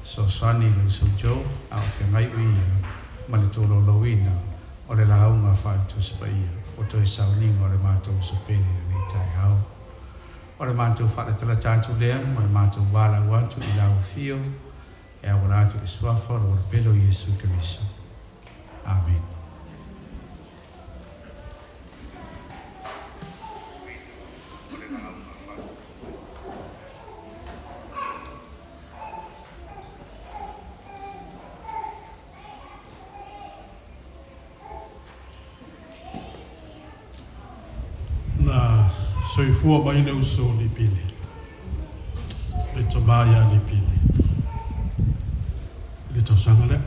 Fesoasoani i le uso Joe a o feagai o ia ma le tolaulauina o le lauga faale-Tusi Paia o toe sauniga o le matou uso pele i lenei taeao. O le matou faalatalata atu lea ma le matou valaau atu i lau afio e auala atu i le suafa o le pele o Iesu Keriso. Amen. Na soifua mai le uso o Lipine, le tamā ia Lipine, i le tausaga lea,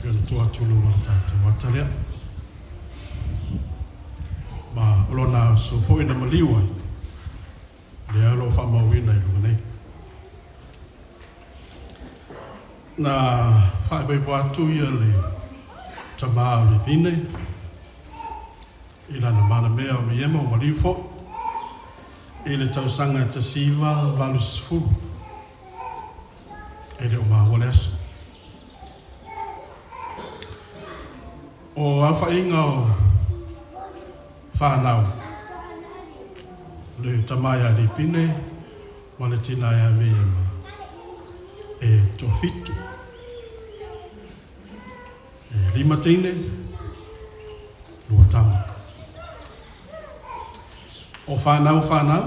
pei ona tuu atu i luga o le tatou ata lea. Ma o lona aso foi na maliu ai, lea o lo o faamauina i luga nei. Na faaipoipo atu ia le tamā o Lipine, i lana malamea o Miema o maliu foi, i le tausaga e 1980, e le o maua le aso. O aofaiga o fanau, le tama ia Lipine ma le tina ia Miema, e toafitu. E 5 teine, 2 tama. O whanau whanau,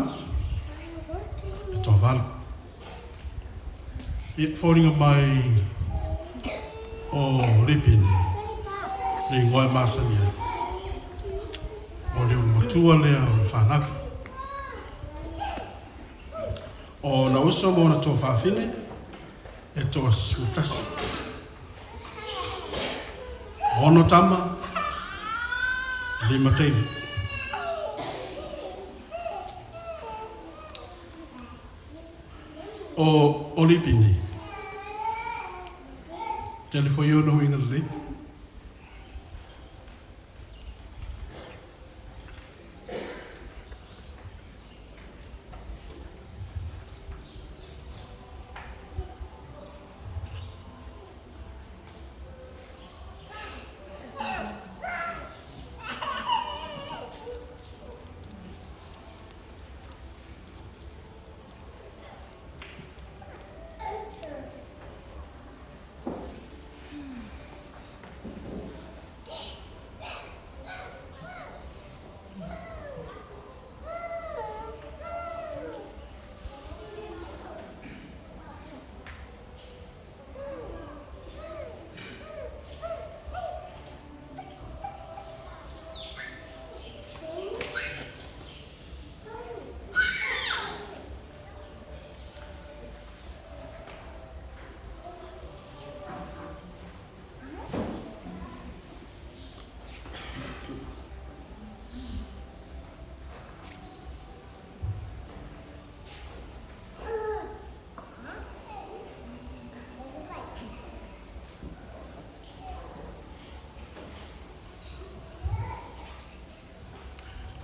e toa 8. I fōringa mai o Lipine, le ingoa e masani ai. O le ulumatua lea o le whanau. O na uso mo na toa whaafine, e toa 11. 6 tama, 5 teine. O Lipine, telefo i ono uiga lelei.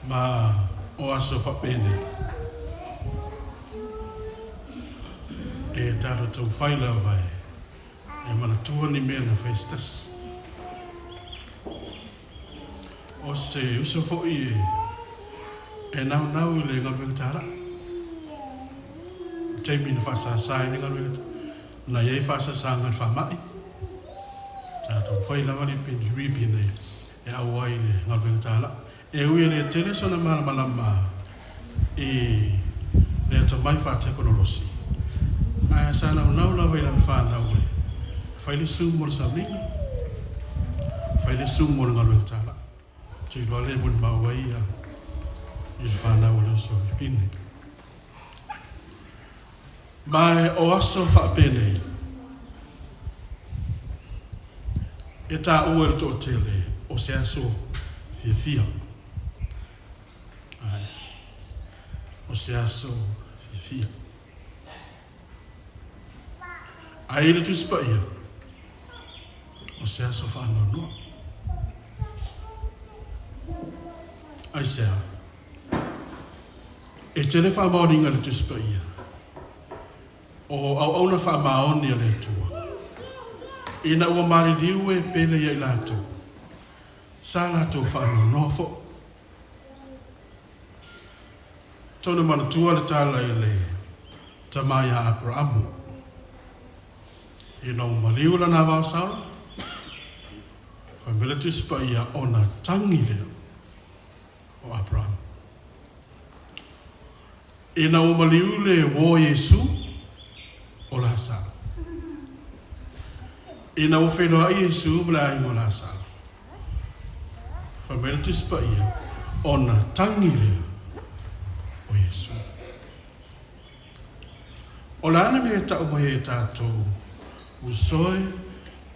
Ma o aso whapene. E tātou tau whaila vai. E manatua ni mea na whaistas. O se uso foi e nau nau i le ngaluenga tāra. Taimi na whaasasai ni ngaluenga tāra. Na iei whaasasa ngai whamai. Tātou whaila wali pini ripine e au ai le ngaluenga tāra. E ui le tele sona malamalama i le ata mai wha tekonolosi. Ae sa nau nau lava i lana whanau e. Whai le sumu o le sauninga. Whai le sumu o le ngaluenga tāla. Tui loa le moni maua ia i le whanau o le uso i pine. Mai o aso whaapene e tā ua le to'atele o se aso fiafia. O se aso fiafia. Ai le Tusi Paia, o se aso whaanoanoa. Ai sea, e tele whaamaoninga le Tusi Paia, O auauna faamaoni a le Atua. Ina ua maliliu e pele ia i latou, sa latou faanoanoa foi. Tonu manatua le tala i le tama ia Aperaamu. Ina ua maliu lana vaosaola, fai mai le Tusi Paia ona tagi lea o Aperaamu. Ina ua maliu le uo Iesu o Lasalo. Ina ua feiloai Iesu ma le aiga o Lasalo, fai mai le Tusi Paia, ona tagi lea o Iesu. O le a le mea e tau mai ai e tatou usoe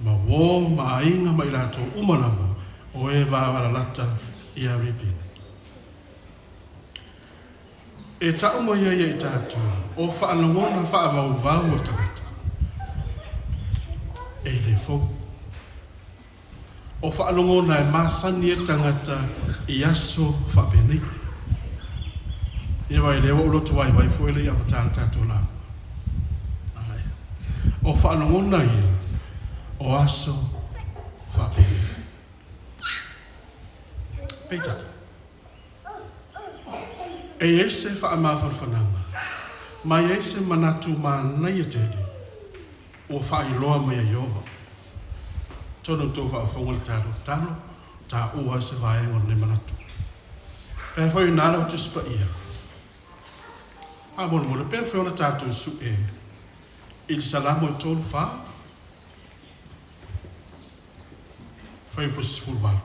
ma uo ma aiga ma i latou uma lava o e vavalalata ia Ripine? E tau mai ai e i tatou o faalogona faavauvau o tagata e le fou. O faalogona e masani e tagata i aso faapenei. Ia vai lea ua ou loto vaivai foi le i amata le tatou lauga. Ai. O faalogona ia o aso faapenei. Peitai, e i ai se faamafanafanaga, ma e i ai se manatu manaia tele ua faailoa mai e Ieova. Atonu ua outou faafofoga i le tatou tatalo, taua ai se vaega o lenei manatu. Pe afai o i ina lau Tusi Paia, faamolemole, pe mafai ona tatou sue i le Salamo e 3, 4, fuaiupu 18.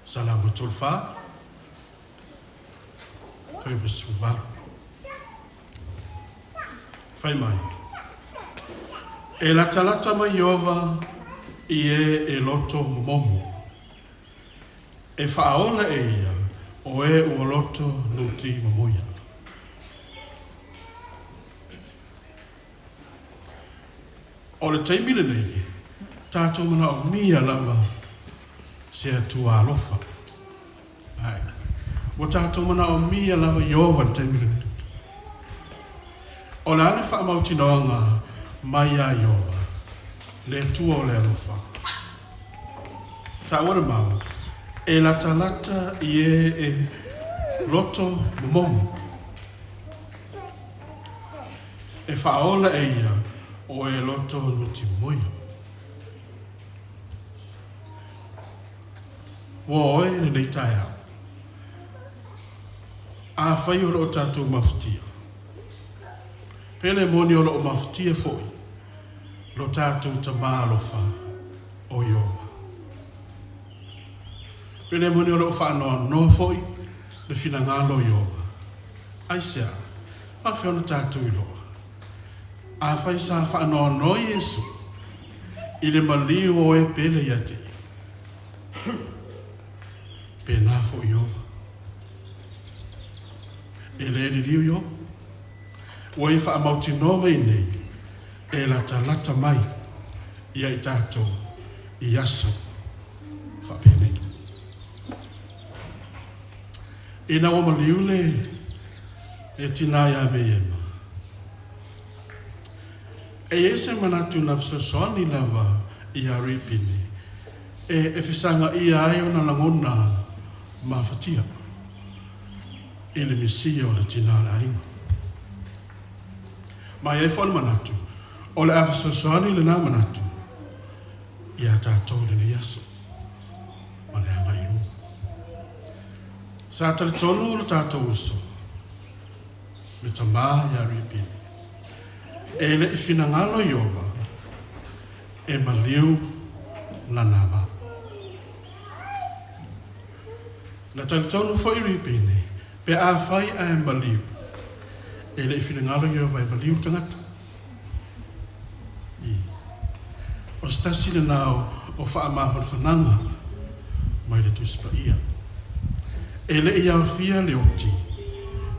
Salamo e 3, 4, fuaiupu 18. Fai mai, E latalata mai Ieova i e e loto momomo. E faaola e ia o e ua loto nuti momoia. O le taimi lenei, tatou manaomia lava se Atua alofa. Ae, ua tatou manaomia lava Ieova i le taimi lenei. O le a le faamautinoaga mai iā Ieova, le Atua o le alofa? Taua le mau, e latalata i e e loto momomo. E faaola e ia o e loto nutimoia. Ua oe lenei taeao. Afai o lo o tatou mafatia, pe le moni o lo o mafatia foi lo tatou Tama alofa o Ieova. Pe le moni o lo o faanoanoa foi le finagalo o Ieova. Aisea? Faafefea ona tatou iloa? Afai sa faanoanoa Iesu i le maliu o e pele ia te ia, pēnā foi Ieova. E le liliu Ieova. Ua ia faamautinoa mai nei, e latalata mai ia i tatou i aso faapenei. Ina ua maliu le le tinā ia Meiema, e i ai se manatu na fesoasoani lava iā Ripine e fesagaia ai ona lagona mafatia i le misia o le tinā o le aiga. Ma e i ai foi le manatu, o le a fesoasoani lenā manatu iā tatou i lenei aso ma le agai i luma. Sa talitonu lo tatou uso, le tama ia Ripine, e le i finagalo Ieova e maliu lana va. Na talitonu foi Ripine, pe afai ae maliu, e le i finagalo Ieova e maliu le tagata. I. O se tasi lenā o faamafanafanaga mai le Tusi Paia. E le i aofia le oti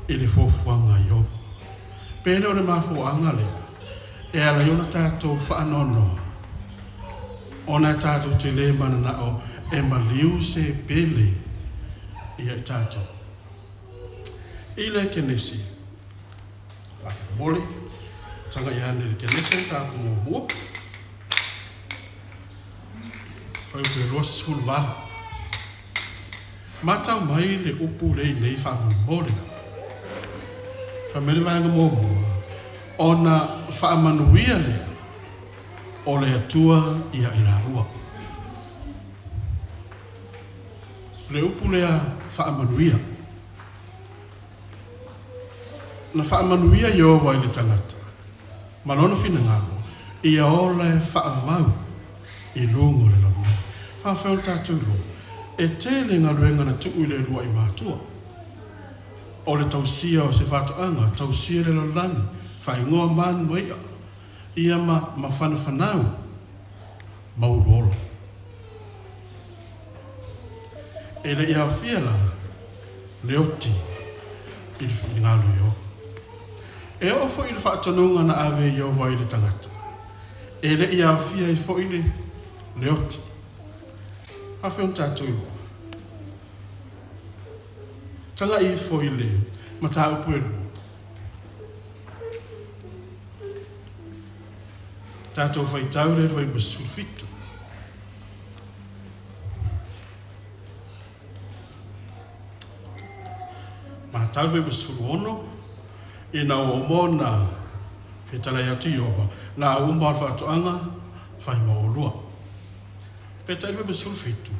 i le fuafuaga a Ieova. Pe le o le mafuaaga lea e ala ai ona tatou faanoanoa, ona e tatou te le mananao e maliu se pele ia i tatou. I le Kenesi, faamolemole, tagai ane i le Kenese mataupu muamua, fuaiupu e 28. Matau mai le upu lea i inei faamolemole lava. Fai mai le vaega muamua, ona faamanuia lea o le Atua ia i laua. Le upu lea faamanuia. Na faamanuia Ieova i le tagata ma lona finagalo ia ola e faavavau i luga o le lalolagi. Faafeai o le tatou iloa, e tele galuega na tuu i le uluai matua. O le tausia o se faatoaga, tausia le lalolagi, faaigoa manu ma i'a, ia ma mafanafanau ma uluola. E le i aofia la le oti i le finagalo o Ieova. E oo foi i le faatonuga na ave e Ieova i le tagata, e le i aofia ai foi le le oti. Afai ona tatou iloa. Tagai ifo i le mataupu e lua. Tatou faitau le fuaiupu 17. Matau fuaiupu 16, ina ua uma ona fetalai atu Ieova, la uma o le faatoaga, fai ma oulua. Peitai fuaiupu 17,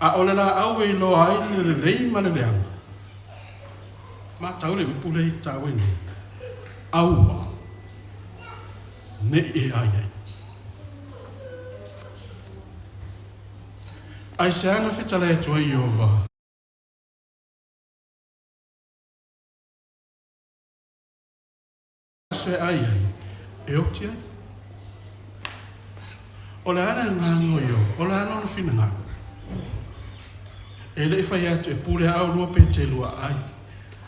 a o le laau e iloa ai le lelei ma le leaga, matau le upu lea i taua nei, aua ne i e ai ai. Aisea na fetalai atu ai Ieova aso e ai ai, e oti ai? O le a le agaga o Ieova? O le a lona finagalo? E le i fai atu e pule a oulua pe te lua ai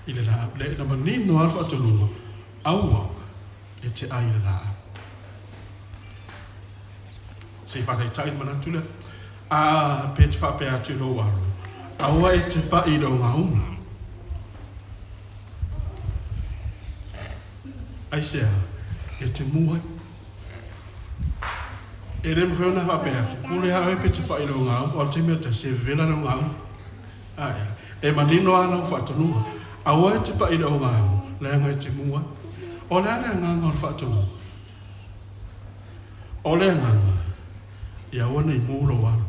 i le laau. Le na manino lava le faatonuga, aua e te ai i le laau. Se i faataitai le manatu lea. A pe te faapea atu i lou alo, aua e te pai i lou gauma. Aisea? E te mū ai. E le mafai ona faapea atu, pule lava oe pe te pai i lou gauma, o le taimi e tasi e vevela lou gauma. Ae, e manino lava lau faatonuga, aua e te pai i lou gauma, leaga e te mū ai. O le a le agaga o le faatonuga? O le agaga, ia aua ne i mū lou alo.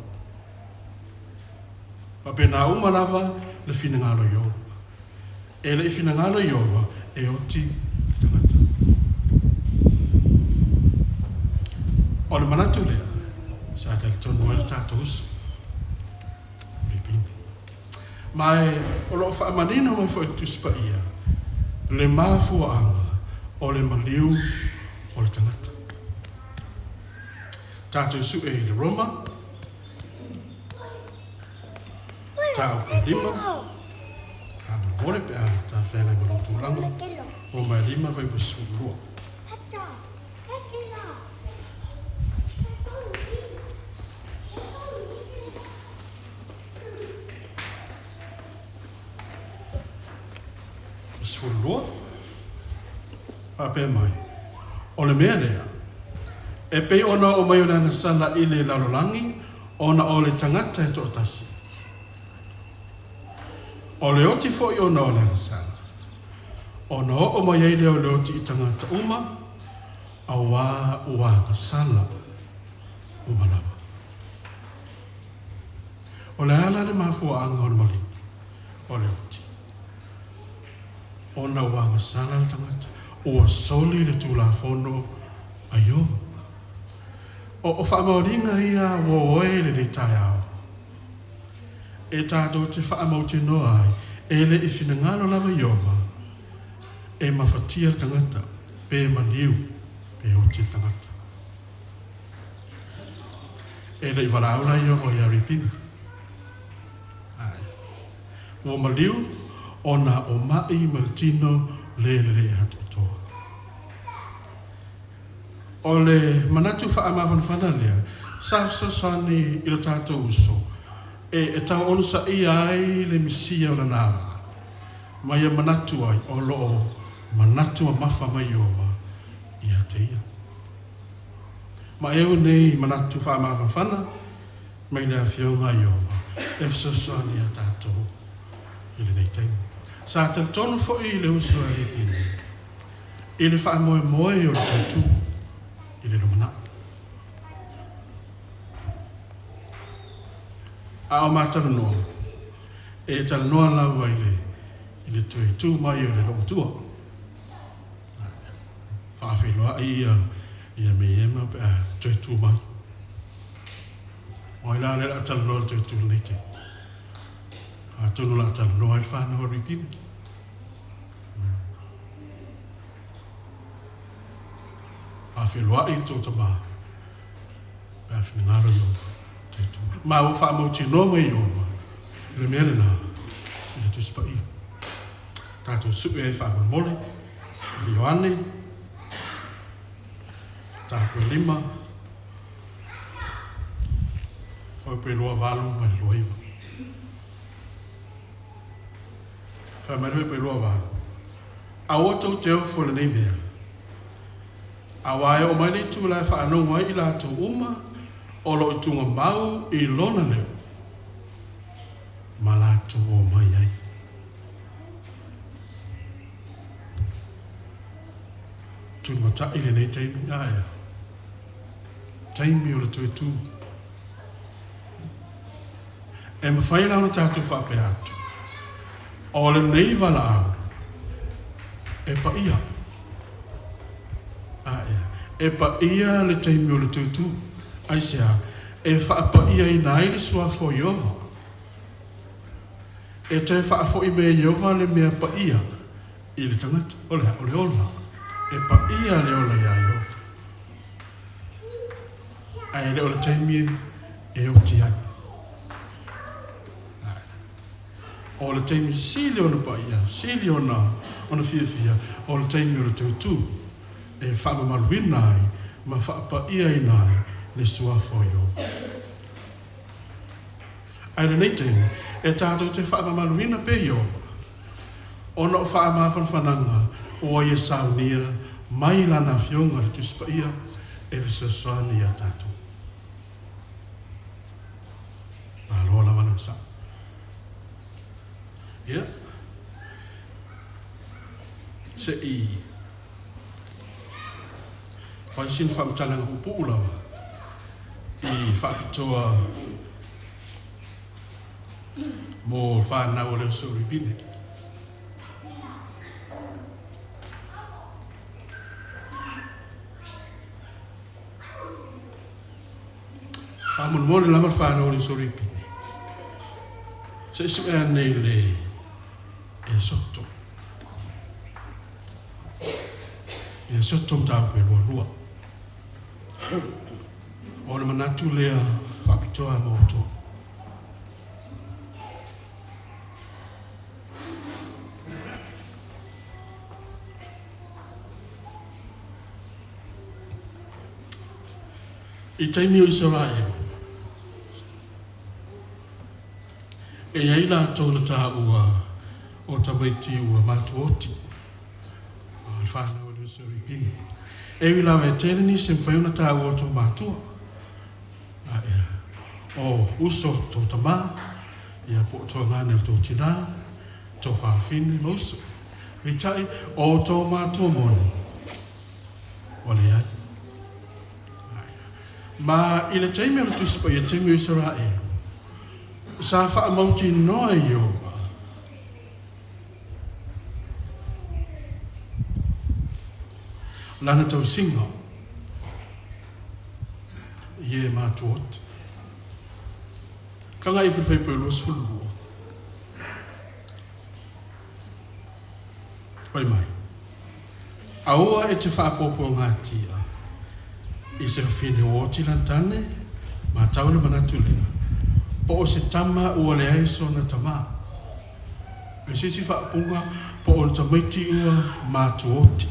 Faapena uma lava le finagalo o Ieova. E le i finagalo Ieova e oti le tagata. O le manatu lea, sa talitonu ai le tatou uso, o Ripini. Ma e o lo o faamanino mai foi i le Tusi Paia le mafuaaga o le maliu o le tagata. Tatou sue i le Roma, mataupu e lima, faamolemole pe a talafeagai ma lou tulaga, Roma e 5, fuaiupu 12. 12, faapea mai, O le mea lea, e pei ona oo mai o le agasala i le lalolagi ona o le tagata e toatasi. O le oti foi ona o le agasala, ona oo mai ai lea o le oti i tagata uma, auā ua agasala uma lava. O le a la le mafuaaga o le maliu? O le oti. Ona ua agasala le tagata, ua soli le Tulafono a Ieova. O faamaoniga ia ua oe i lenei taeao, e tatou te faamautinoa ai, e le i finagalo lava Ieova e mafatia le tagata, pe maliu, pe oti le tagata. E le i valaau la Ieova ia Ripina. Ae, ua maliu ona o maʻi ma le tino le lelei atoatoa. O le manatu faamafanafana lea sa fesoasoani i lo tatou uso e tau onosaia ai le misia o lana vaa. Ma ia manatu ai o loo manatu mamafa mai Ieova ia te ia. Ma e nei manatu faamafanafana mai le Afioga a Ieova e fesoasoani ia tatou i lenei taimi. Sa talitonu foi i le uso a Lepini i le faamoemoe o le toe tu i le lumanai. A o matalanoa, e talanoa lava i le toe tu mai o le loomatua. Faafeiloai ia me ema pe a toe tu mai. O ai la le a talanoa le toe tu lenei te. Atonu la talanoa i le whanau o Ripine. Faafeiloai le tō tamā. Pe a finagalo i o toe tu. Ma ua faamautinoa mai Ieova le mea lenā i le Tusi Paia. Tatou sue ai faamolemole i le Ioane tapu e 5 fuaiupu e 28 ma le 29. Fai mai le fuaiupu e 28. Aua tou te ofo i lenei mea. Auā e oo mai le itu la e faanogo ai i latou uma o loo i tugamau i lona leo ma latou o mai ai. Tulimatai lenei taimi aea. Taimi o le toe tu. E mafai la ona tatou faapea atu, o lenei valaau e paia. Aea. E paia le taimi o le toe tu. Aisea? E faapaiaina ai le suafa o Ieova. E toe faafoi mai e Ieova le mea paia i le tagata. O le a? O le ola. E paia le ola iā Ieova. Ae le o le taimi e oti ai. O le taimi sili ona paia, sili ona fiafia, o le taimi o le toe tu e faamamaluina ai ma faapaiaina ai le suafa o Ieova. Ae lenei taimi, e tatou te faamamaluina pea Ieova, ona o faamafanafanaga ua ia saunia mai Lana Afioga le Tusi Paia e fesoasoani ia tatou. Malo lava le onosai. Ia, se i fai sina faamatalaga puupuu lava i faapitoa mo whanau o le uso Ripine. Faamolemole lava le whanau o le uso Ripine. Se i sue nei le e soto. E soto mataupu e 22. O le manatu lea faapitoa ma outou. I taimi o Isaraelu, e iai latou na taua o tamaiti ua matuoti, o le whanau o le uso Ripine. E ui lava e tele nisi e mafai ona taua o tō matua. O uso tō tamā, ia po o tō ngane o tō tinā, tō whawhine ma uso. Peitai, o tō matua moni, ua leai. Ma i le taimi o le Tusi Paia, taimi o Isaraelu, sa faamautinoa e Ieova lana tausiga i e matuoti. Tagai i fuaiupu e 22. Fai mai. Aua e te faapuapuagatia i se fafine ua oti lana tane, matau le manatu lea, po o se tama ua leai sona tamā. O se isi faaupuga, po o le tamaiti ua matuoti.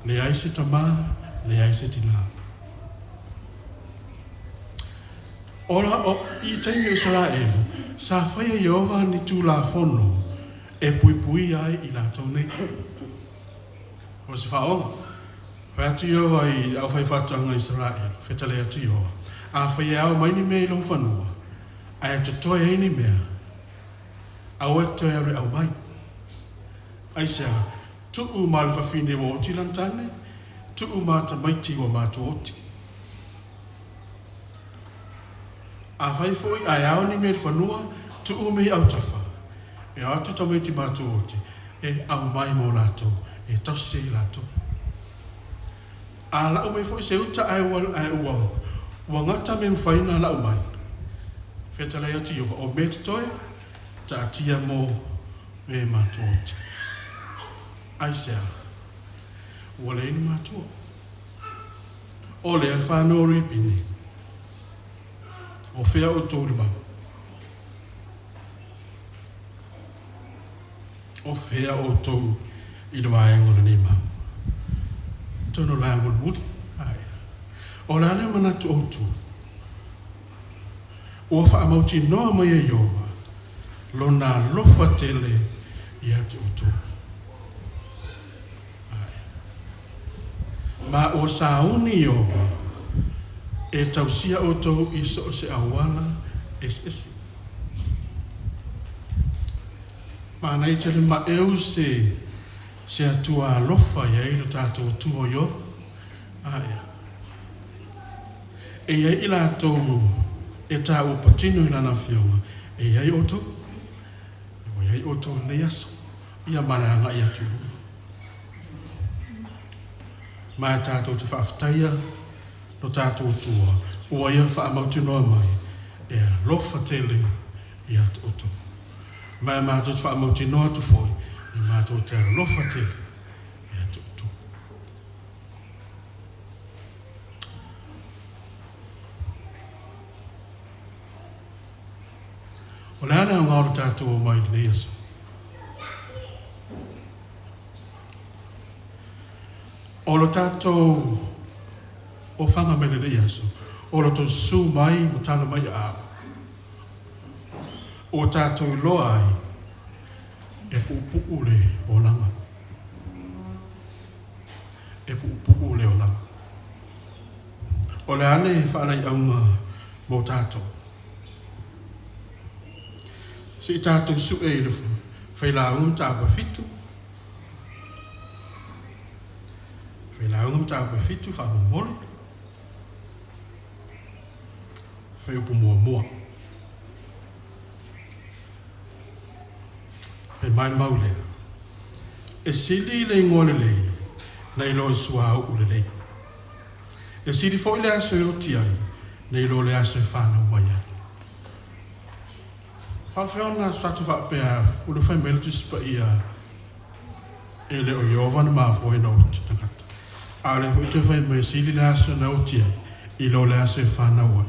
Leai se tamā, leai se tinā. Ola o i taimi o Isaraelu, sa faia e Ieova ni tulafono E puipuia ai i latou nei. O se faaoga. Fai atu Ieova i le aufaifaatoaga a Isaraelu, fetalai atu Ieova, Afai e ao mai ni mea i lou fanua, ae totoe ai ni mea, aua e te toe alu e aumai. Aisea? Tuu ma le fafine ua oti lana tane, tuu ma tamaiti ua matuaoti. Afai foi ae ao ni mea i le fanua, tuu mea i autafa, e o atu tamaiti matuaoti e aumai mo latou, e tausi ai latou. A lau mai foi se uta ae ua, ae ua, ua gata mea e mafai ona lau mai, fetalai atu Ieova, o mea totoe, taatia mo e matuaoti. Aisea? Ua leai ni matua. O lea le whānau o Ripini. O whea o tō le mau. O whea o tō i le vaega o lenei mau. Tonu o le vaega mulimuli. Ae. O le a lea manatu outou? Ua faamautinoa mai e Ieova lona alofa tele ia te outou. Ae. Ma ua sauni Ieova e tausia outou i so o se auala eseese. Manaia tele maeu se se Atua alofa i ai lo tatou Atua o Ieova. Ae. E i ai i latou e taua patino i Lana Afioga, e i ai outou. Ua i ai outou i lenei aso, ia ma le agai atu i luma. Ma e tatou te faafetaia lo tatou Atua, ua Ia faamautinoa mai e alofa tele ia te outou. Ma e matou te faamautinoa atu foi, e matou te alofa tele ia te outou. O le a le aoga o le tatou omai i lenei aso? O lo tatou ofaga mai lenei aso, o lo tou susu mai ma tala mai aao, ua tatou iloa ai e puupuu le olaga. E puupuu le olaga. O le a le faalaiauga mo tatou? Se i tatou sue i le Failauga Mataupu e 7. Failauga Mataupu e 7 faamolemole. Faiupu muamua. E mai le mau lea. E sili le igoa lelei nai lo le suauu lelei. E sili foi le aso e oti ai nei lo le aso e whanau mai ai. Faafefea ona tatou faapea ua le fai mai le Tusi Paia e le o Ieova na mafua ai na oti tagata, a o lea foi toe fai mai e sili le aso na oti ai i lo le aso e fanau ai.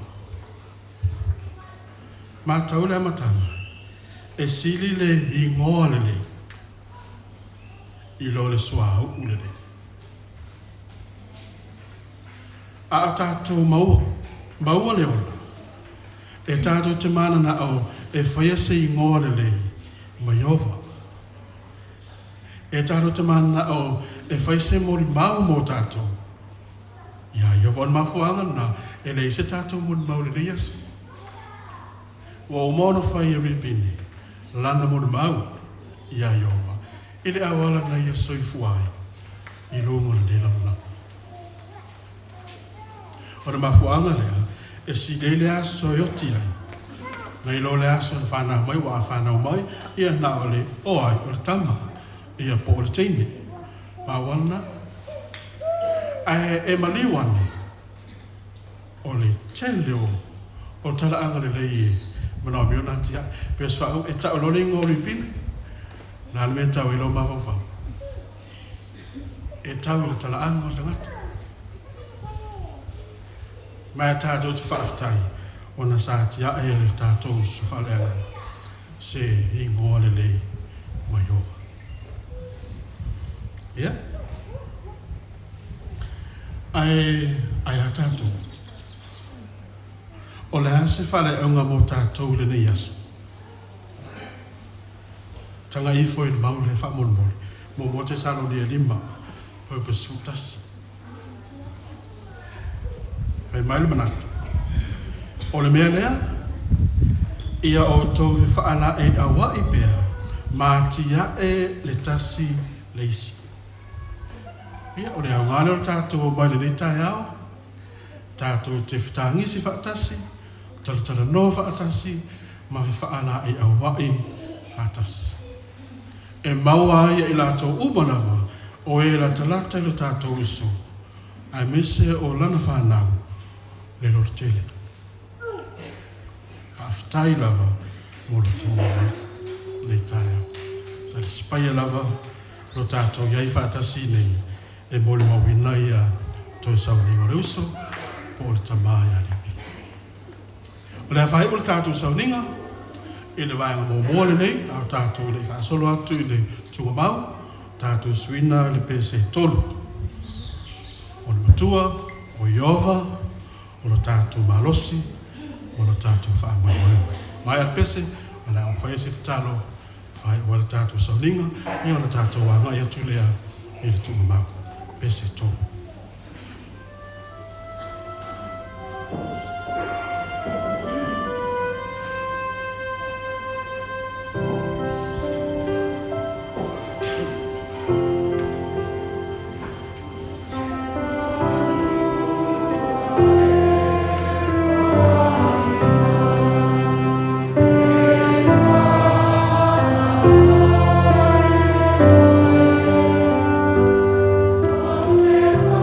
Matau le amataga, e sili le igoa lelei i lo le suauu lelei. A o tatou maua, maua le ola, e tatou te mananao e faia se igoa lelei ma Ieova. E tatou te mananao e fai se molimau mo tatou iā Ieova. O le mafuaaga lena e leai se tatou molimau i lenei aso. Ua uma ona fai e Ripini lana molimau iā Ieova i le auala na ia soifua ai i luga o lenei lalolagi. O le mafuaaga lea e sili ai le aso e oti ai, nai lo le aso na fanau mai, ua a fanau mai, ia na o le o ai, o le tama, ia po o le teine. Pau lava lena. Ae e maliu ane, o le tele o o le talaaga lelei e manaomia ona atiae. Pe o se faaupu, e tau loa le igoa o Ripine, o le a le mea e tau ai lou mafaufau? E tau i le talaaga o le tagata. Ma e tatou te faafetai ona sa atiae e le tatou uso faaleagaga se igoa lelei ma Ieova. Ia. Ae, ae a tatou? O le a se faaleauga mo tatou i lenei aso? Taga ifo i le mau lea faamolemole. 1 Tesalonia 5, fuaiupu 11. Fai mai le manatu. O le mea lea, ia outou fefaalaeiaua'i pea ma atia'e le tasi le isi. Ia, o le aoga lea o le tatou omai i lenei taeao, tatou te fetagisi faatasi, talatalanoa faatasi, ma fefaalaeiaua'i faatasi. E maua ai e i latou uma lava o e latalata i lo tatou uso, aemaise o lana fanau le lototele. Faafetai lava mo lo outou omai lenei taeao. Talisapaia lava lo tatou i ai faatasi nei e molimauina ia toe sauniga o le uso po o le tama ia Lepea. O le a faai'u le tatou sauniga i le vaega muamua lenei, a o tatou le i faasolo atu i le tugamau, tatou suina le pese tolu. O le matua, o Ieova, o lo tatou malosi, o lo tatou faamoemoega. Maea le pese, o le a faia se tatalo, faai'u ai le tatou sauniga, ia ona tatou agai atu lea i le tugamau. Pese tolu. Amen.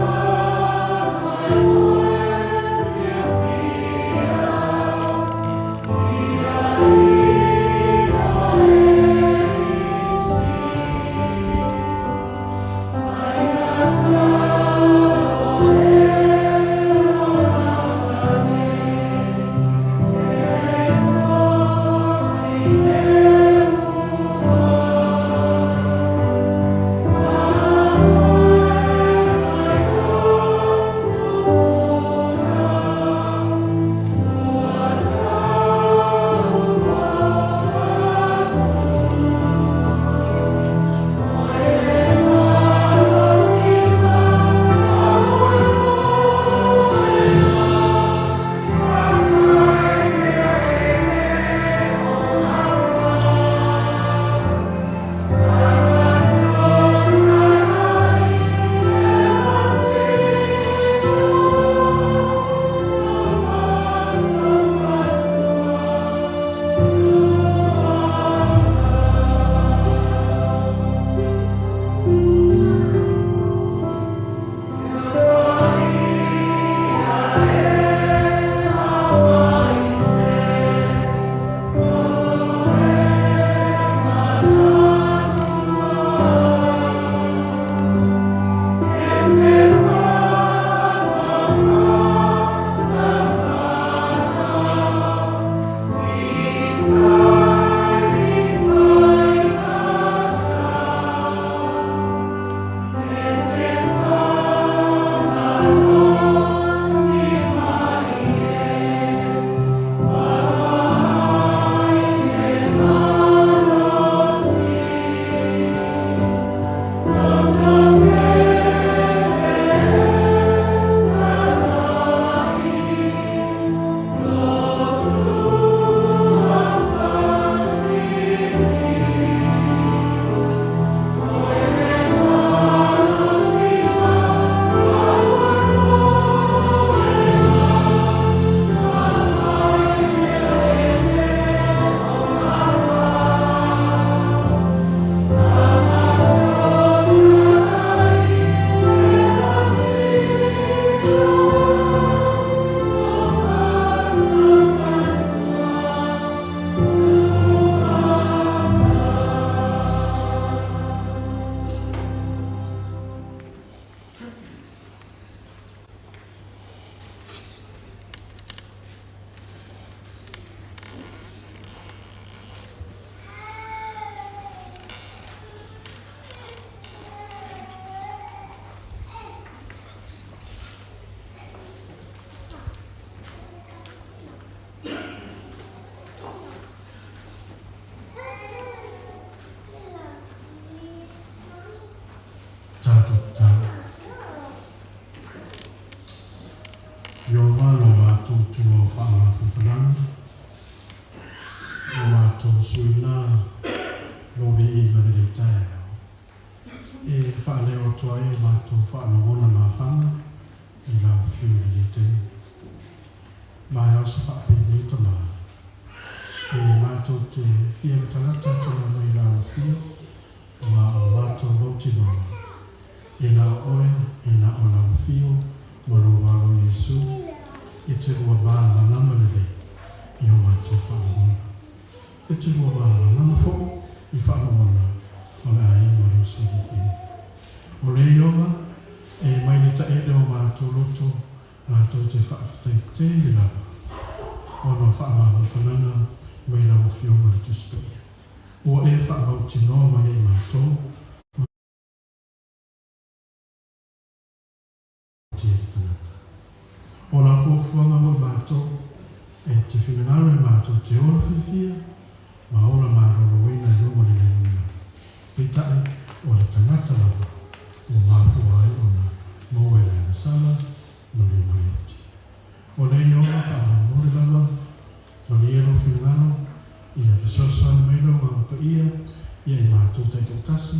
Atua o faamafanafanaga o matou suiga lou viiga i lenei taeao e faaleo atu ai o matou faalogona mafana i lau afio i lenei taimi. Ma e ao se faapenei tamā e matou te fia latalata atu lava i lau afio ma o matou mautinoa e na o oe e na o lau afio ma lou alo Iesu e te lua malamalama lelei i o matou faalogona. E te lua malamalama foi i faalogona o le aiga o le uso Lipini. O le ioga e mai le taele o matou loto matou te faafetai tele lava ona o faamafanafanaga mai lau Afioga i le Tusi Paia. Ua e faamautinoa mai ai matou ma tia le tagata. O lau fuafuaga mo i matou, e te finagalo i matou te ola fiafia ma ola maloloina i luga o le lalolagi. Peitai, o le tagata lava ua mafua ai ona maua i le agasala ma le ma le oti. O le ioga faamolemole lava, malie lou finagalo, ia fesoasoani mai lou Agaga Paia ia i matou taitoatasi,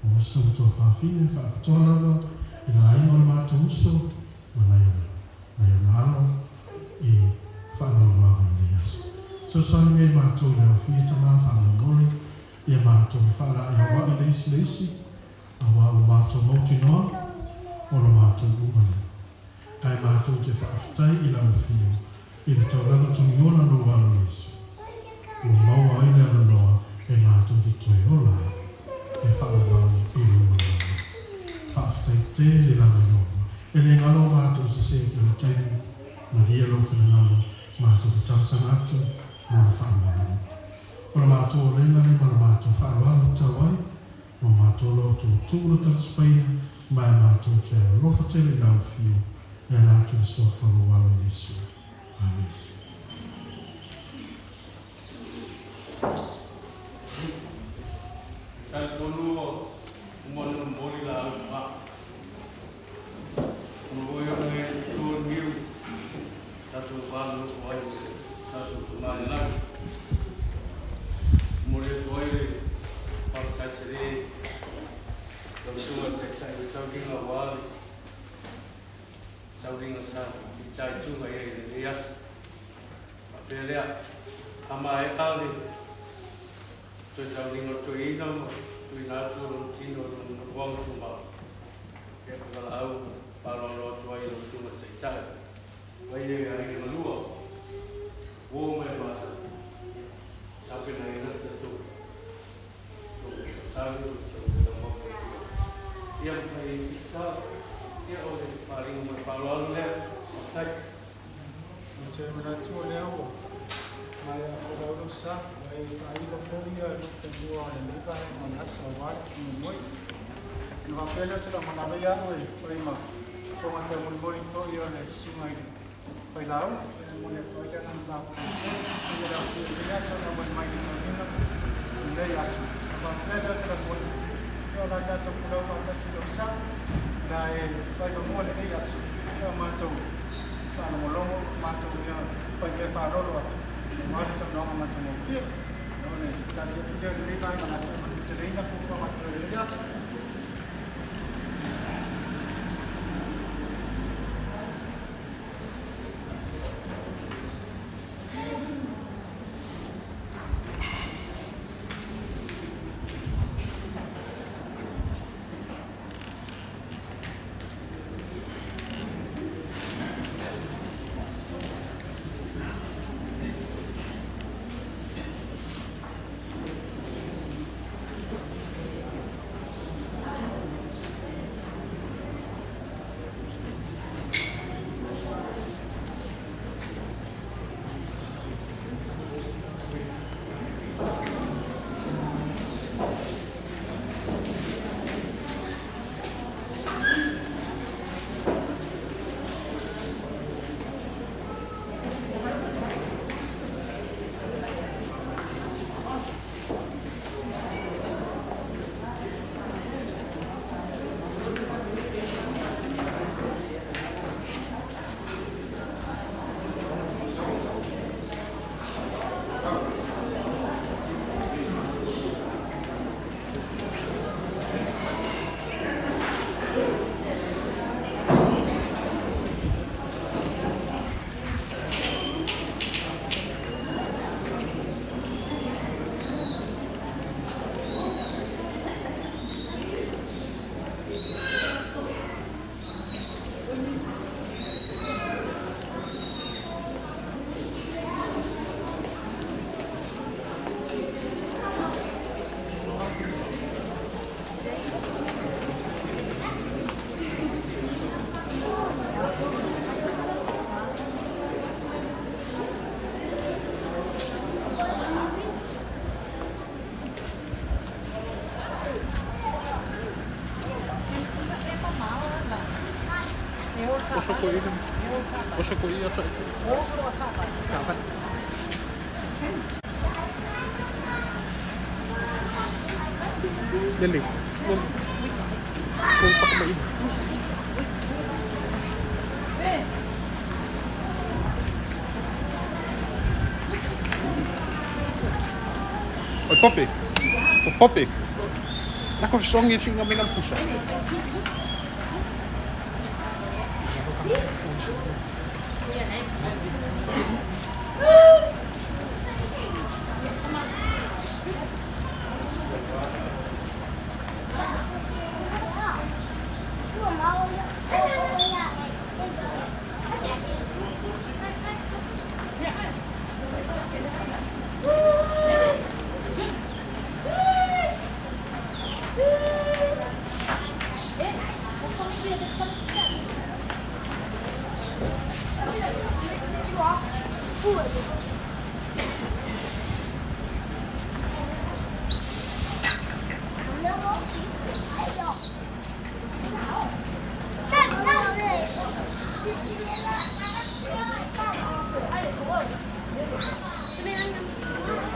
o uso ma tuafafine, faapitoa lava i le aiga o le matou uso ma nai nai ona alo i faanoanoaga i lenei aso. Fesoasoani mai i matou i le aofia tama faamolemole ia matou fefaalaeiaua'i le isi le isi, auā ua matou mautinoa o lo matou ugana. Ae matou te faafetai i lau afio i le taulaga togiola o lou Alo Iesu, ua maua ai le avanoa e matou te toe ola ai e faaauau i luga o le lalolagi. Faafetai tele lava Ieova. E le galo matou sese i kona taimi, malie lou finagalo, matou te talosaga atu mo le faamagalo. O le matou olega lea ma le matou faaaloalo e tau ai, ma matou loto tuu le talisapaia, ma e matou te alofa tele i lau afio e ala atu i le suafa o lou Alo Iesu. Amene. E talitonu ua uma ona momoli laau ma ona foi ona e tutu o le niu tatou va nonofo ai i le tatou Tama i le Lagi. E momoli atu ai le faafetai tele i lau Susuga i le Taitai o le Sauliga aua le sauliga sa fitaituga i ai i lenei aso. Faapea lea, a maea le toe sauliga o le toeaina ma tuuina atu o lona tino i lona nofoaga tumau, ia e valaau faaaloalo atu ai i lau Susuga i le Taitai. Mai le aiga galua, uo ma e masani, tapenaina le tatou tausami ma le tatou taumafa i tua. Ia ma fai pita, ia o le faaaliga ma le faaaloalo lea. Faafetai. Ou te manatu o lea ua maea folau lou sa, ua e faailo foi lou fanua o lenei vaega o le aso aua le faamoemoe. Ona faapea lea o se lagona ia au e fai ma fofoga taumolimoli foi o le susuga i le Failauga, e momoli atu ai le agaga faafetai tele i le afio i lenei aso na auai mai i le tauniga i lenei aso. Ona faapea lea o se lagona, ia o le a tatou folau faatasi i lou sa, la e failomua lenei aso, ia o matou faalogologo, o matou mea fai mea faalolo atu, aua le saunoaga matagofie. O le tali atu lea i lenei vaega o le aso e manuteleina fuafuaga atu ai i lenei aso. Oso ko iya sa. Dali. Kung pakmain. Oi, Poppy. O Poppy. Nako songi singa minang pusa.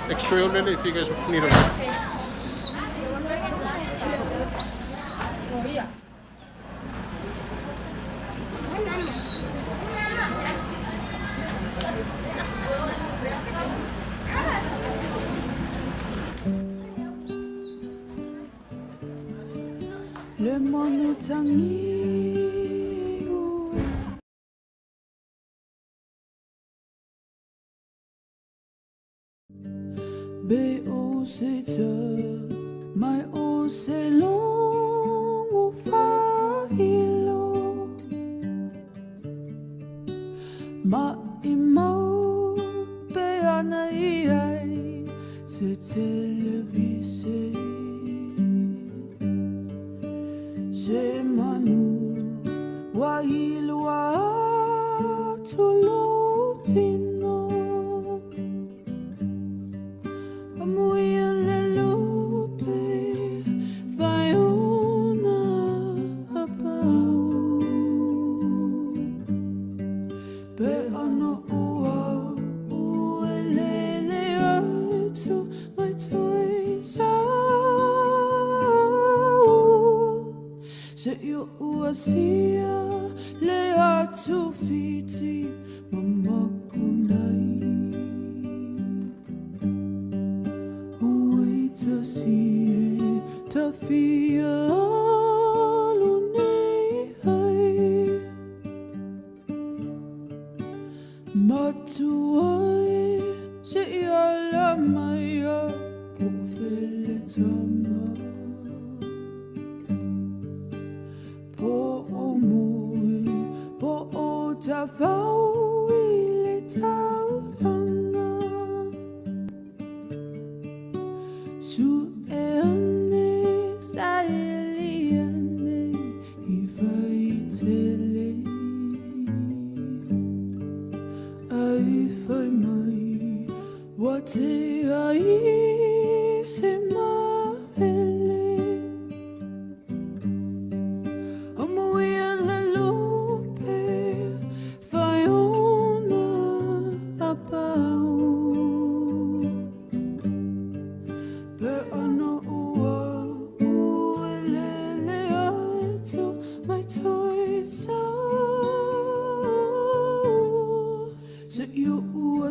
Extra if you guys need them. Le monde tangi. Be o se te mai o se longo failo ma i mau pe ana i ai se televise se manu wa ilua tulutino. Sia le atu fiti mamakunai ui tasie tafia lunei ai matuai se ia maya pofele tama. Ta fau I le taulanga Su e ane sa eli ane I vai tele Ai fai mai wa te ai se maele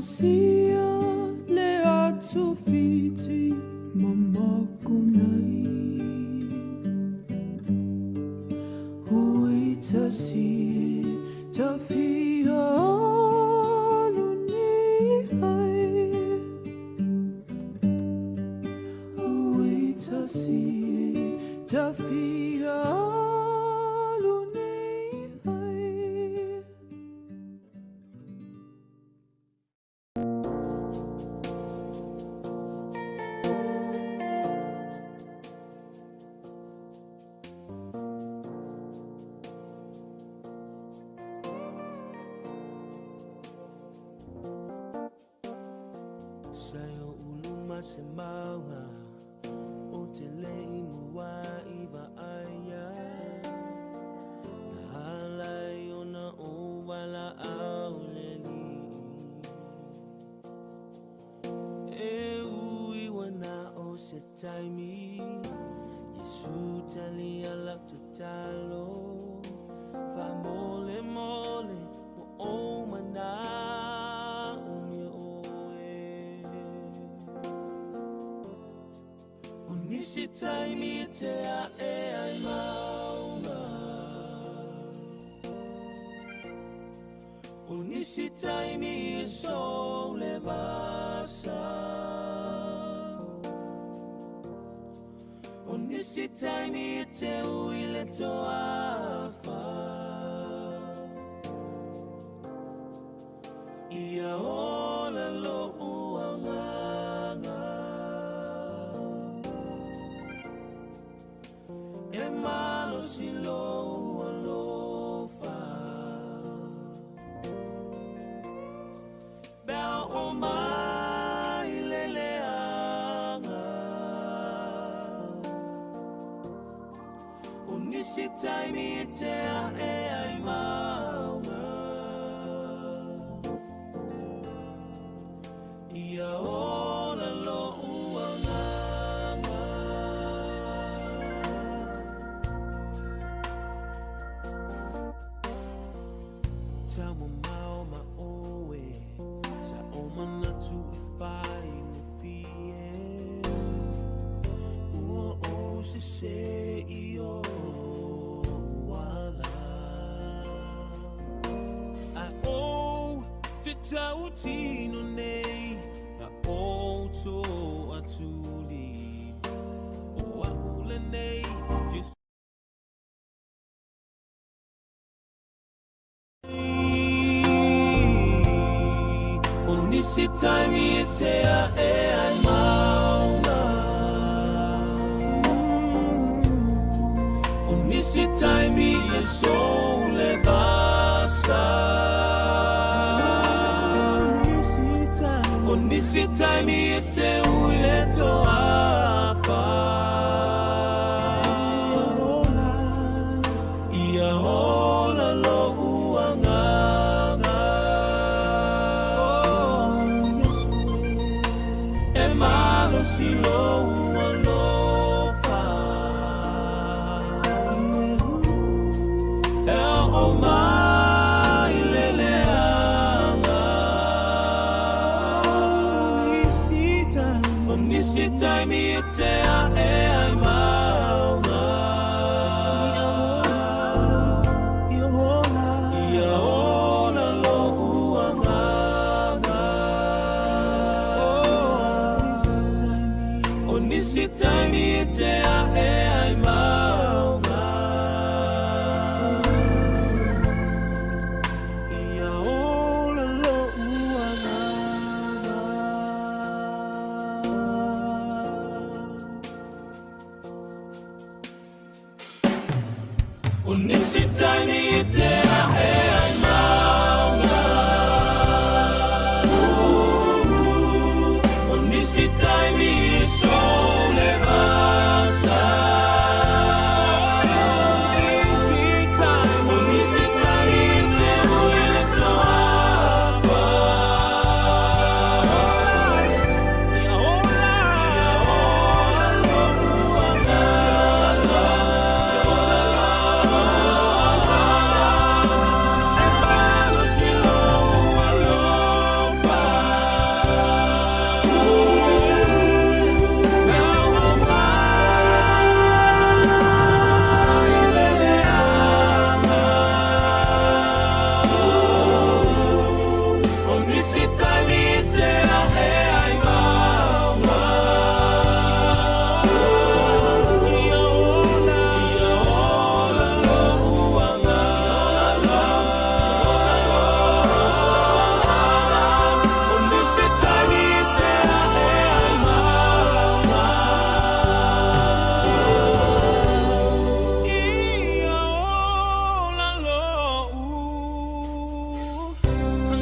Sia le atu fiti mamakunai Hui tasi tafia luni ai Hui tasi tafia. Sayo uluma se maunga o te lei mua i vaaya. Na halai ona o taimi te a e ai maunga. O nisi taimi e sou le vasa. O nisi taimi e te ui le toafa. Ia ola lo uanganga. E malo si lo alofa. Bea o mai leleanga. O nisi taimi e te a e ai maunga. Ia ola lo uanganga. Tau mau ma oe, sa o manatu e whai mo fie. Ua o se se i o wala. A o te tau tino nei, a o tō atuli. O a ule nei, Jesu. O nisi taimi e te a e ai maunga. O nisi taimi e sou le vasa. O nisi taimi e te ui le toafa. Ia ola lo uanganga. E malo si lo ualofa. E o mai leleanga. O nisi taimi e te a e ai maunga. Ia ola lo uanganga. O nisi taimi e te a e ai maunga. Ia ola lo uanganga. O nisi taimi e te a e ai maunga. O nisi taimi e sou le vasa. O nisi taimi e te ui le toafa. Ia ola lo uanganga. E malo si lo alofa. Mea o mai leleanga. O nisi taimi e te a e ai maunga. Ia ola lo uanganga. O nisi taimi e te a e ai maunga. Ia ola lo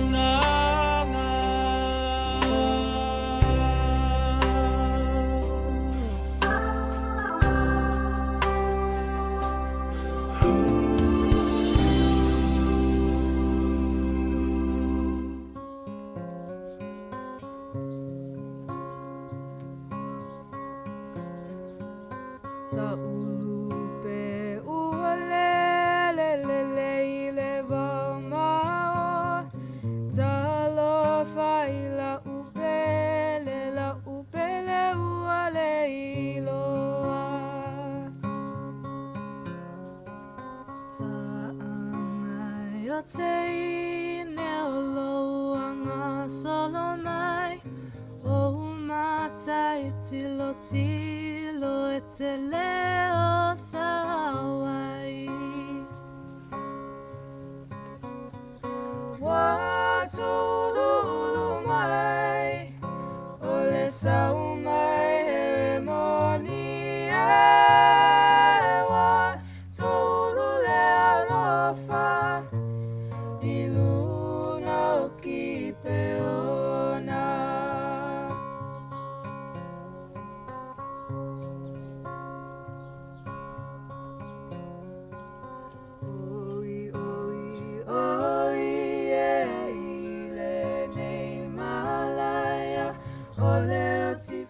uanganga. La ulupe ua lele lele i le vao mao. Talofa i la upele ua le iloa. te neo anga solo mai o matai tilo tilo e te leo sawai wa tululu mai ole sau mai heremoni e wa tulu le alofa iluna o ki peona. Oi, oi, oi, e ile nei malaya, ole o ti.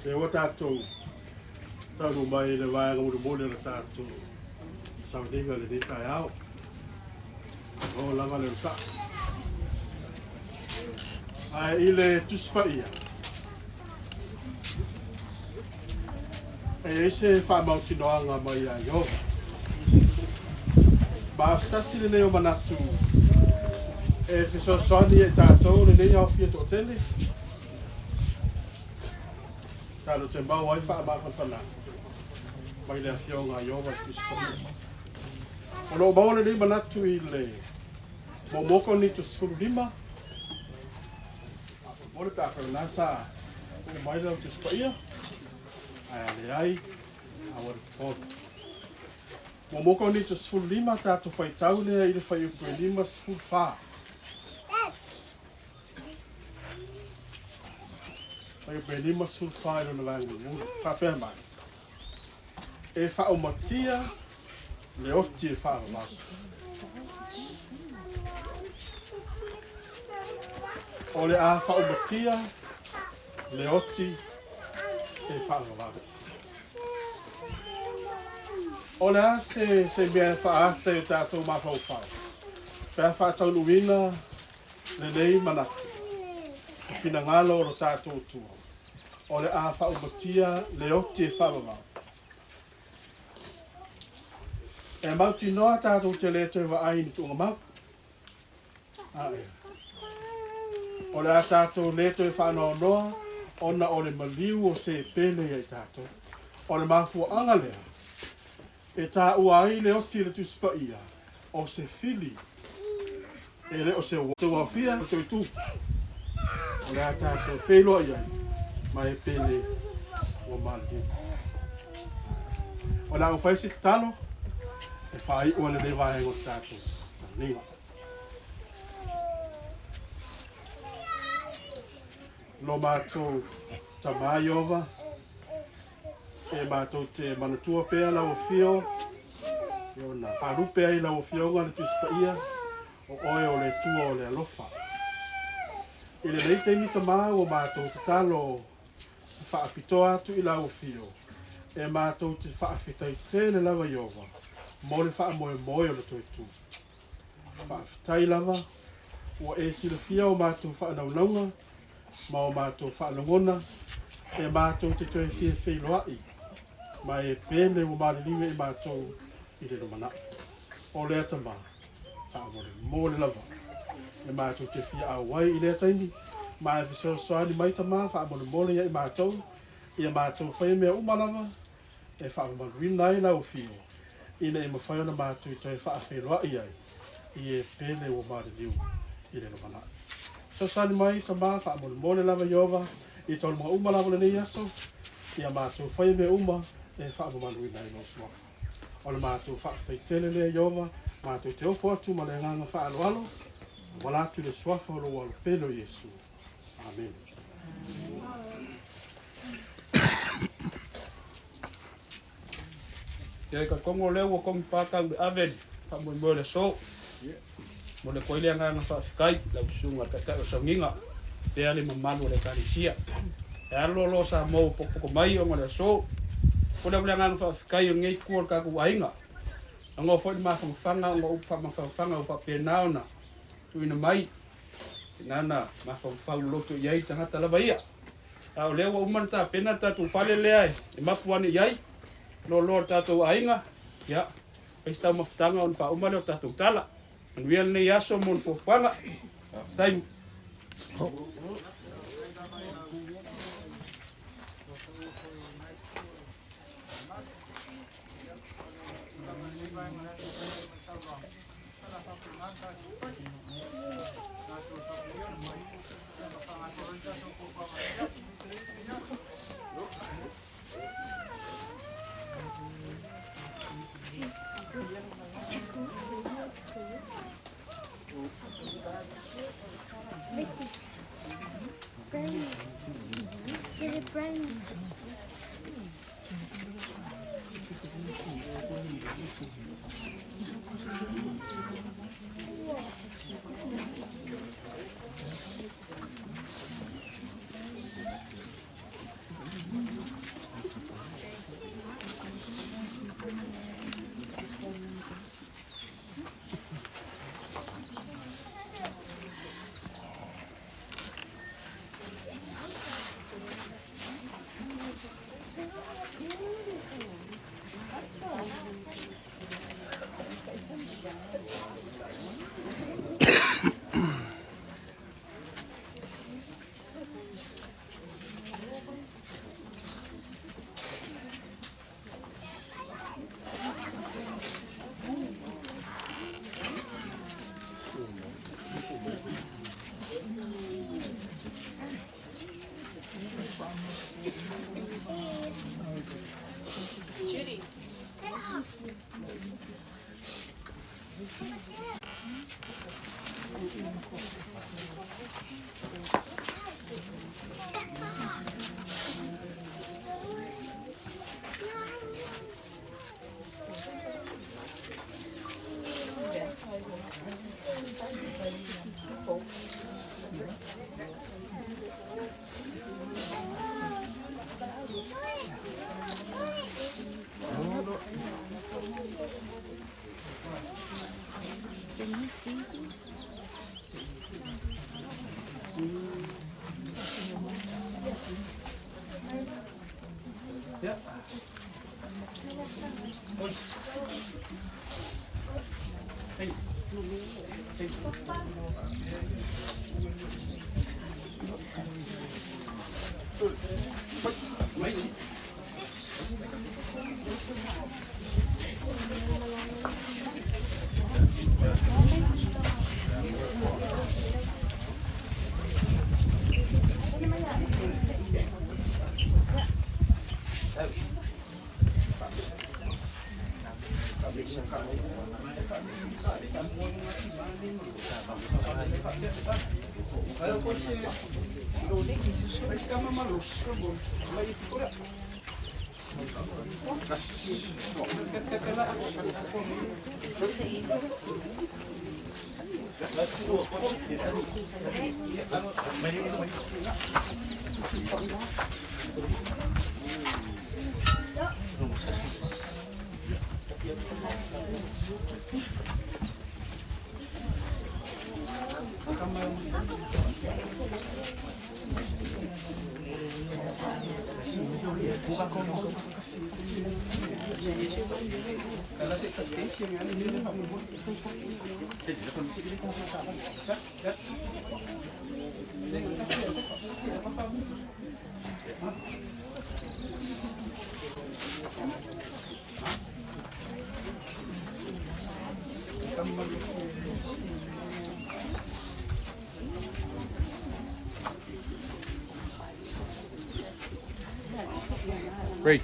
Te o tātou, tātou mai le vaega molimoli o le tātou sauniga lenei taeao. O lava le osaʻi. Ae i le Tusi Paia, e ai se faamautinoaga mai ia Ieova. Ma o se tasi lenei o manatu e fesoasoani ai tatou lenei aofia toʻatele. Talo te mau ai whaamafanafana mai le afioga a Ieova i Tusi Paia. O loo maua lenei manatu i le momoko ni to 15. Mo le pe a wharanā sa o mai lau Tusi Paia. Ai a leai a wara te pōta. Momoko ni to 15 tātou whaitau lea i le whaiupu e 5 14. Ai pe lima sulfa i lona vaega mulimuli. Faapea mai. E faaumatia le oti e faavavau. O le a faaumatia le oti e faavavau. O le a se mea e faaata i o tātou mafaufau. Pe a faataunuuina lenei manatu. Finangalo o lo tātou tua. O le a faaumatia le oti e faavavau. E mautinoa tātou te le toe vaai ni tuuga mau. Ae. O le a tātou le toe whaanoanoa ona o le maliu o se pele ia i tātou. O le mafuaanga lea. E tā ua ai le oti le Tusi Paia o se fili. E le o se wafia o te tū. O le a tātou wheiloa iai mai e pele o maliu. O le a ou faia se tatalo e faai'u ai lenei vaega o le tatou sauniga. Lo matou Tamā Ieova, e matou te manatua pea lau Afio, e ona faalupe ai lau Afioga le Tusi Paia, o Oe o le Atua o le alofa. I lenei taimi Tamā ua matou tatalo faapitoa atu i lau Afio, e matou te faafetai tele lava Ieova mo le faamoemoe o le toe tu. Faafetai lava ua e silafia o matou faanaunauga ma o matou faalogona e matou te toe fia feiloai ma e pele ua maliliu i matou i le lumanai. O lea Tamā, faamolemole lava e matou te fia auai i lea taimi, ma e fesoasoani mai Tamā faamolemole ia i matou, ia matou faia mea uma lava e faamamaluina ai lau Afio, ina ia mafai ona matou toe faafeiloai ai i e pele ua maliliu i le lumanai. Fesoasoani mai Tamā faamolemole lava Ieova i taualumaga uma lava o lenei aso, ia matou faia mea uma e faamamaluina ai lou suafa. O le matou faafetai tele lea Ieova, matou te ofo atu ma le agaga faaaloalo, auala atu i le suafa o lou Alo pele o Iesu. Amene. Ia ka kongo lea ua kongi pākau le ave le faamoemoe o le aso. Mo le koe le agaga faafetai lau susuga le Taitai o Sauniga pea le mamalu o le Ekalesia. E alo loa Samoa ua pokopoko mai ona o le aso. O le agaga faafetai o lenei itu o le tatou aiga. Agoa foi le mafanafana ona o upu faamafanafana ua faapena ona tuuina mai. Ina na mafaufau loloto i ai tagata lava ia. A o lea ua uma ona tapena le tatou fale lea e mapu ane i ai. Loaloa le tatou aiga, ia, fai se taumafataga ona faauma lea o tatou tala. Manuia lenei aso mo le fuafuaga. Faafetai. Great.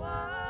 Whoa.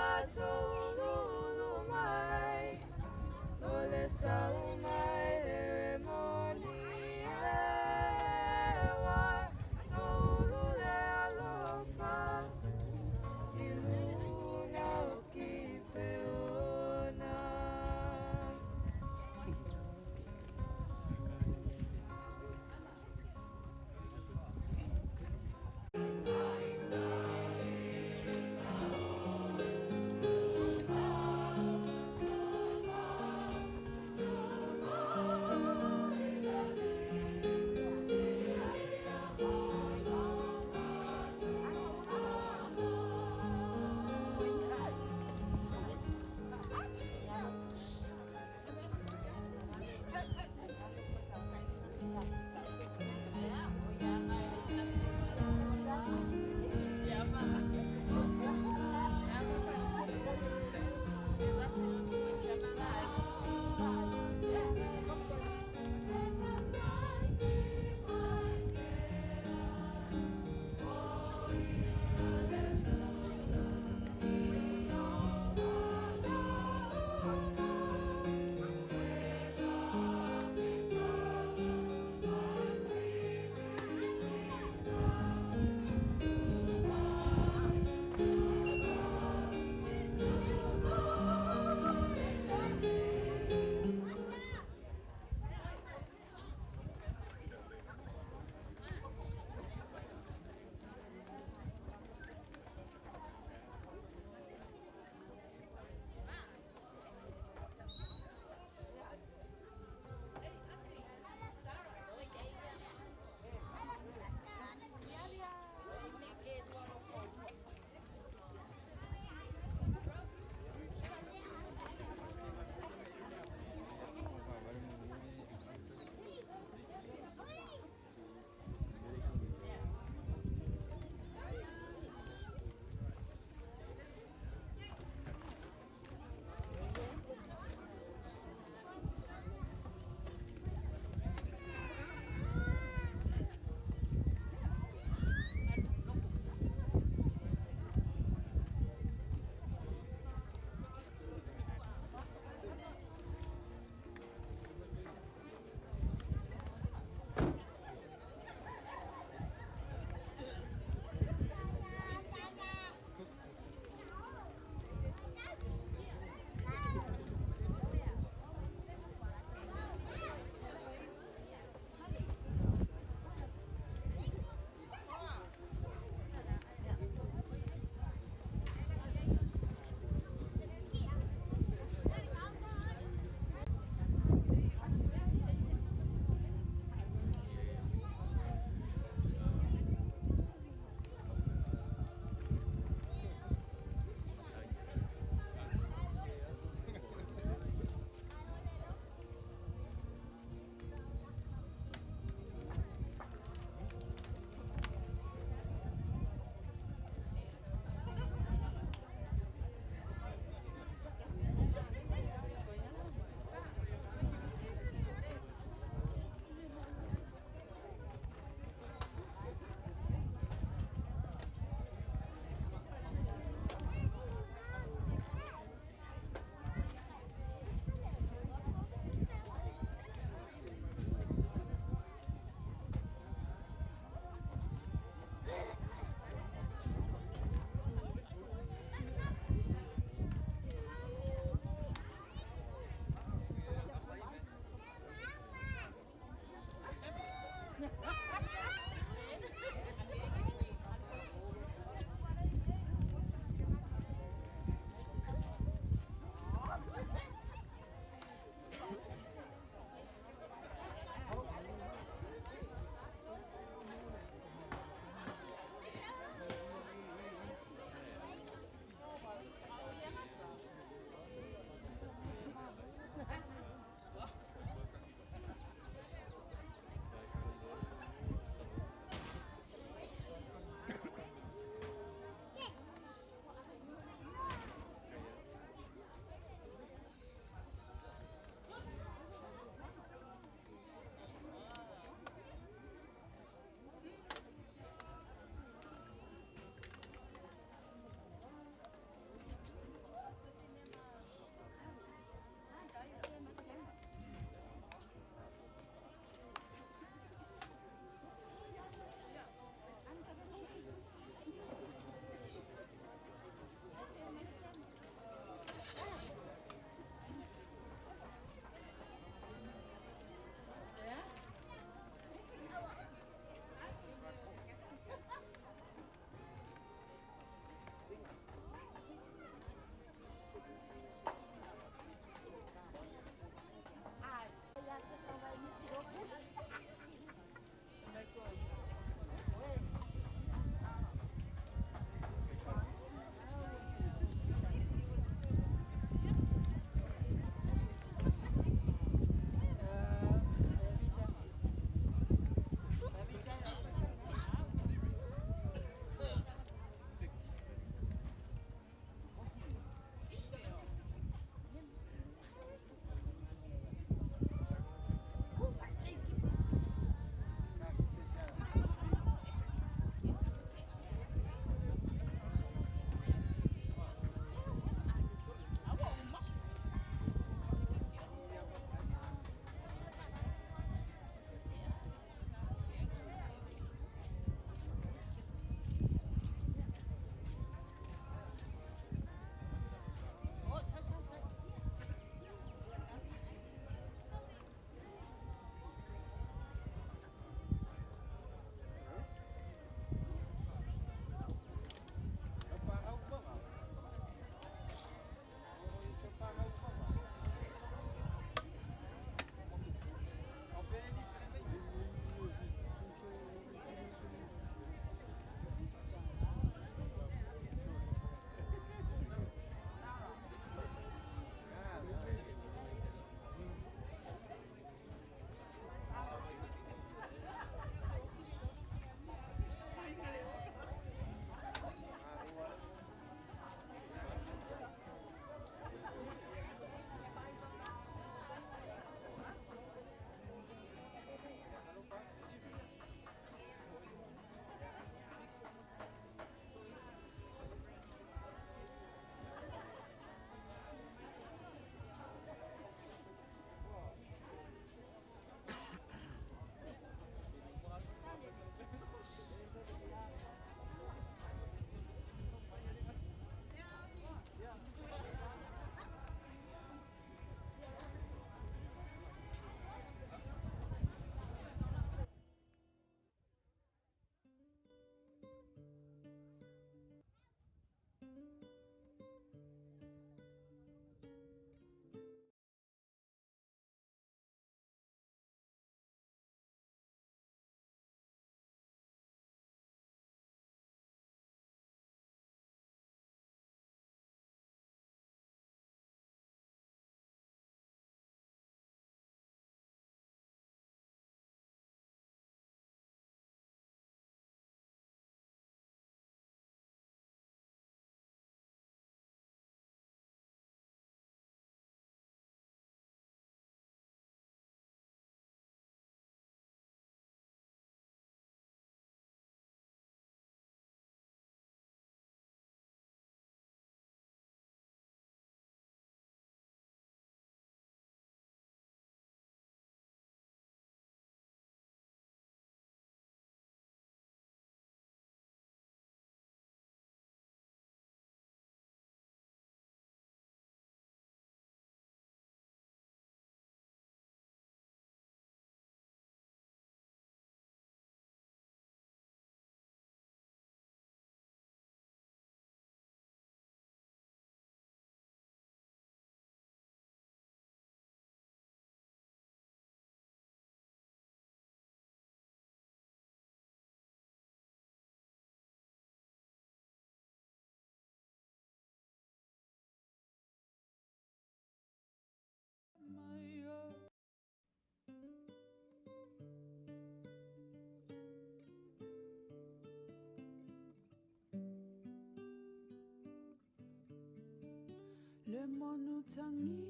Le manu tangi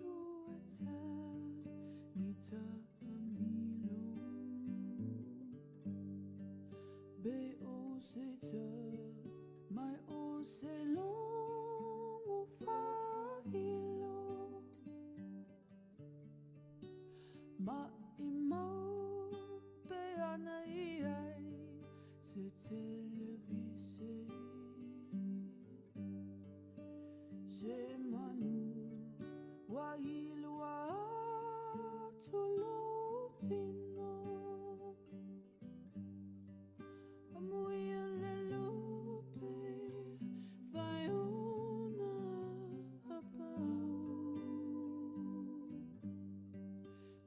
ueta nita amilo Be o se te mai o se longo fahilo Ma i mau pe ana i ai se televise Se manu wahilua tulutino Amuia le lupe vaiona apau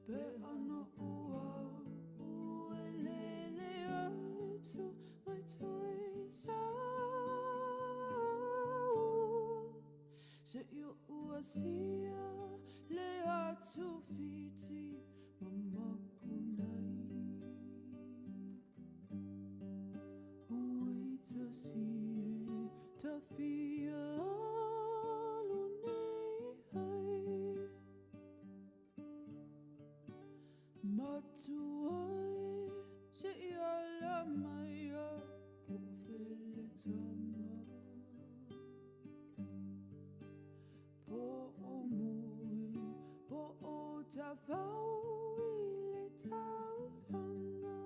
Pe ano ua uelele atu mai toi sau Se io ua sia le atu fiti mamakunai Ui ta si ta fia lunei ai Matuai se ia la maia po fele tama Po o mui, po o tawhau i le taulanga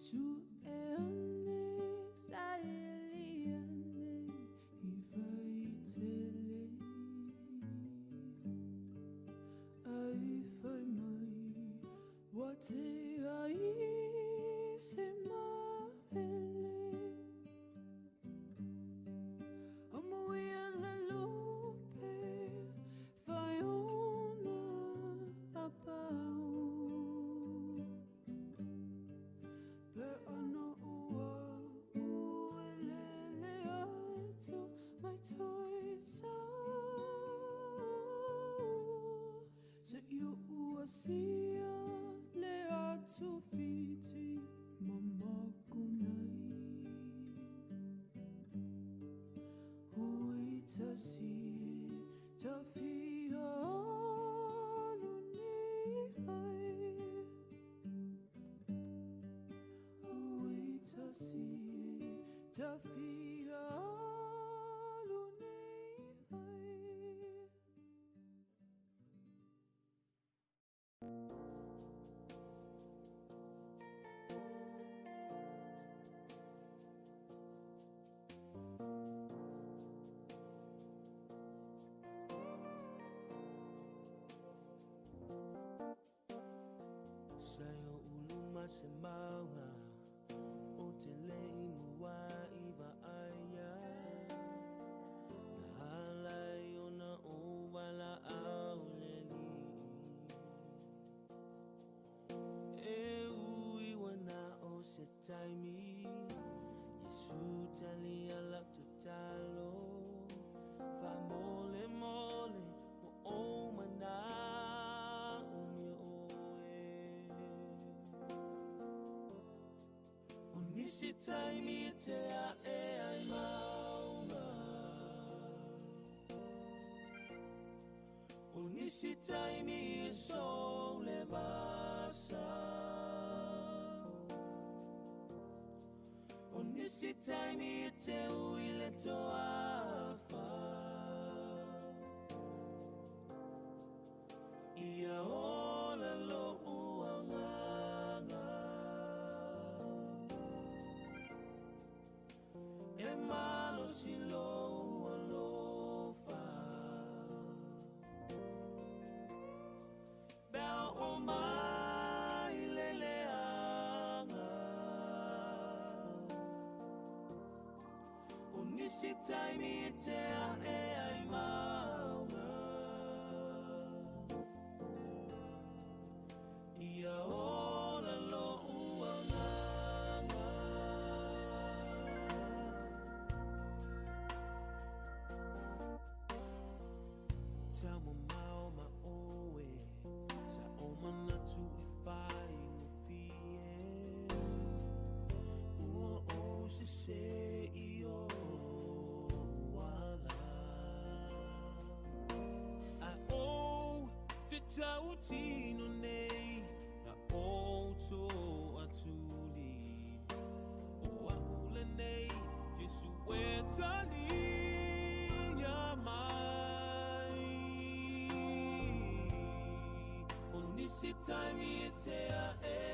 Su e ane, sa e li ane, i vai tele Ai whai mai, wa te ai se maele Amuia le lupe, whai ona apau Pe ano ua, uelele atu mai toi sau Se io ua sia le atu fiti mamakunai Ui ta si ta fia luni ai Ui ta si ta fia luni ai Sayo uluma se maunga o te lei mua i vaaya Na halai ona o wala au le ni E ui wana o se taimi Yesu tali alap te talo Fa mole mole mo o mana umi oe O nisi taimi e te a e ai maunga O nisi taimi e sou le vasa O nisi taimi e te ui le toafa Ia ola lo uanganga E malo si lo alofa Bea o mai le leanga O nisi taimi e te a e ai maunga Ia ola lo uanganga Tau mau ma oe Sa o manatu e whai ngā fie Ua o se se i o Tautino nei na o atuli. O ahule nei Jesu e talia mai. O nisi taimi e te a e